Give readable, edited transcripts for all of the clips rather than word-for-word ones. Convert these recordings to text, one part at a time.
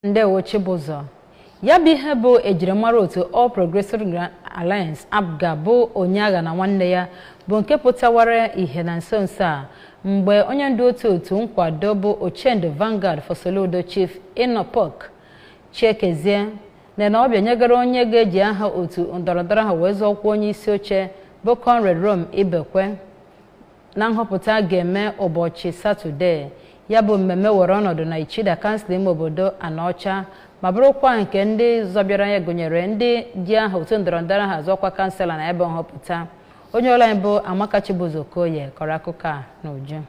Ndewo, Chibụzọ. Ya bụ ihe bụ ejirimara otu All Progressive Grand Alliance, APGA, bụ onye agha na nwanne ya, bụ nke pụtawara ihe na nso nso a, mgbe onye ndu otu nkwado bụ Ochendo Vanguard for Soludo, Chief Inopok Chiekezie, na ọbịa nyegara onye ga-eji aha otu ndọrọndọrọ ahụ wee zọọkwa onye isi oche, bụ Conrad Rome Ibekwe, na nhọpụta ga-eme ụbọchị Satọde. Ya bụ mmemme were ọnọdụ na Ichida, kansụl ime obodo Anaọcha, ma bụrụkwa nke ndị zọbịara ya gụnyere ndị ji aha otu ndọrọndọrọ ahụ azọkwa kansela na ebe nhọpụta. Onye ọrụ anyị bụ Amaka Chibuzo Okoye kọrọ akụkọ a n'uju.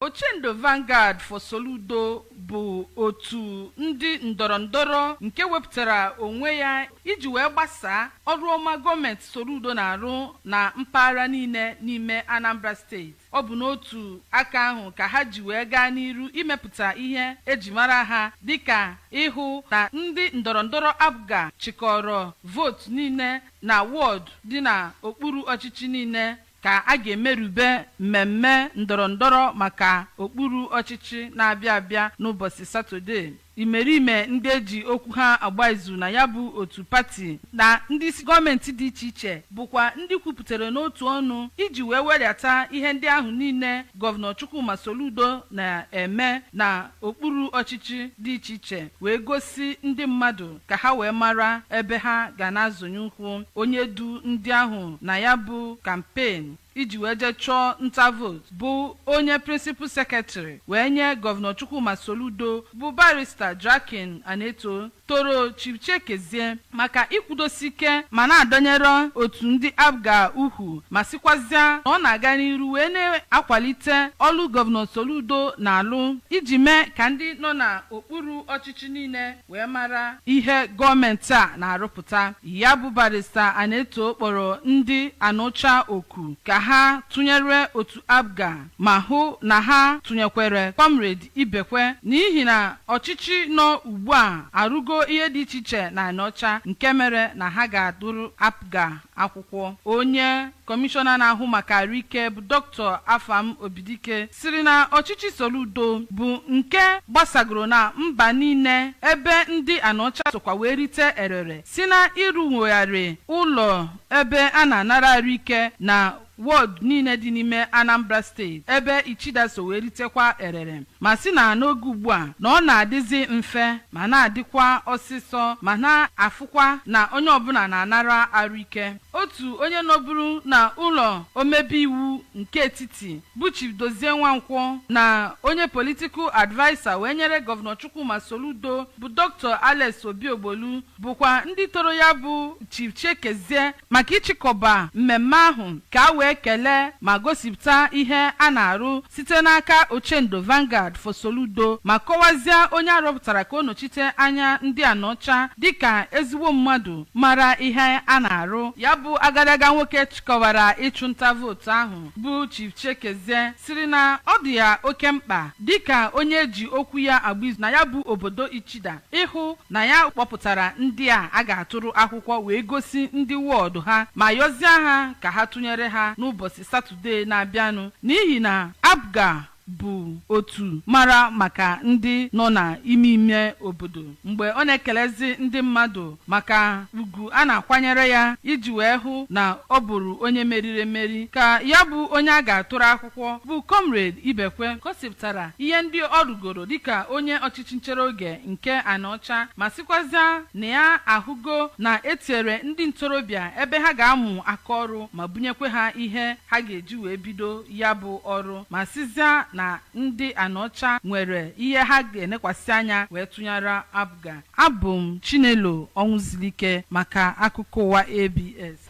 Ochendo Vanguard for Soludo bụ otu ndị ndọrọndọrọ nke wepụtara onwe ya iji wee gbasaa ọrụ ọma gọọmenti Soludo na-arụ na mpaghara niile n'ime Anambra Steeti. Ọ bụ n'otu aka ahụ ka ha ji wee gaa n'iru imepụta ihe eji mara ha, dịka ịhụ na ndị ndọrọndọrọ APGA chịkọrọ vootu niile na wọdụ dị n'okpuru ọchịchị niile ka a ga-emerube mmemme ndọrọndọrọ maka okpuru ọchịchị na-abịa abịa n'ụbọchị Satọde. Imerime ndị eji okwu ha agba izu na ya bụ otu pati na ndị isi gọọmenti dị iche iche bụkwa ndị kwupụtara n'otu ọnụ iji wee wedata ihe ndị ahụ niile Gọvanọ Chukwuma Soludo na-eme na okpuru ọchịchị dị iche iche, wee gosi ndị mmadụ ka ha wee mara ebe ha ga na-azụnye ụkwụ. Onye du ndị ahụ na ya bụ campaign iji wee jee chọọ nta vootu bụ onye principal secretary wee nye Gọvanọ Chukwuma Soludo, bụ Barrister Drakin Aneto, toro Chief Chiekezie maka ikwudosi ike ma na-adọnyere otu ndị APGA ukwu, ma sịkwazịa na ọ na-aga n'iru wee na-akwalite ọlụ Gọvanọ Soludo na-alụ iji mee ka ndị nọ n'okpuru ọchịchị niile wee mara ihe gọọmenti a na-arụpụta. Ya bụ Barrister Aneto kpọrọ ndị Anụcha oku ka ha tụnyere otu APGA ma hụ na ha tụnyekwere Comrade Ibekwe, n'ihi na ọchịchị nọ ugbu a arụgo ihe dị iche iche na Anọcha, nke mere na ha ga-adụrụ APGA akwụkwọ. Onye kọmishọna na-ahụ maka arụike, bụ Dr. Afam Obidike, siri na ọchịchị Soludo bụ nke gbasagoro na mba niile, ebe ndị Anọcha sokwa wee rite erere si na ịrụwegharị ụlọ ebe a na-anara arụike na wọdụ niile dị n'ime Anambra Steeti, ebe Ichida so wee ritekwa erere, ma sị na n'oge ugbu a na ọ na-adịzi mfe ma na-adịkwa ọsịsọ, ma na-afụkwa na onye ọbụla na-anara arụike. Otu onye nọbụrụ na ụlọ omebe iwu nke etiti, bụ Chief Dozie Nwankwọ, na onye political adviser wee nyere Gọvanọ Chukwuma Soludo, bụ Dr. Alex Obiogbolu, bụkwa ndị toro ya bụ Chief Chiekezie maka ịchịkọba mmemme ahụ ka a wee kelee ma gosipụta ihe a na-arụ site n'aka Ochendo Vanguard for Soludo, ma kọwazie onye arọpụtara ka ọ nọchite anya ndị Anọcha dịka ezigbo mmadụ mara ihe a na-arụ. Ya bụ agadaga nwoke chịkọbara ịchụnta vootu ahụ, bụ Chief Chiekezie, siri na ọ dị ya oke mkpa dịka onye ji okwu ya agba izu na ya bụ obodo Ichida ịhụ na ya kpọpụtara ndị a a ga-atụrụ akwụkwọ, wee gosi ndị wọdụ ha ma yọzie ha ka ha tụnyere ha n'ụbọchị Satọde na-abịanụ, n'ihi na APGA bụ otu mara maka ndị nọ n'ime ime obodo. Mgbe ọ na-ekelezi ndị mmadụ maka ugwu a na-akwanyere ya iji wee hụ na ọ bụrụ onye meriri emeri, ka ya bụ onye a ga-atụrụ akwụkwọ, bụ Comrade Ibekwe, gosipụtara ihe ndị ọ rugoro dịka onye ọchịchị nchere oge nke Anaọcha, ma sịkwazịa na ya ahụgo na etinyere ndị ntorobịa ebe ha ga-amụ aka ọrụ ma bunyekwe ha ihe ha ga-eji wee bido ya bụ ọrụ, ma sịzịa na ndị Anọcha nwere ihe ha ga-enekwasị anya wee tụnyere APGA. Abụ m Chinelo Ọnwụzilike maka akụkọ ụwa ABS.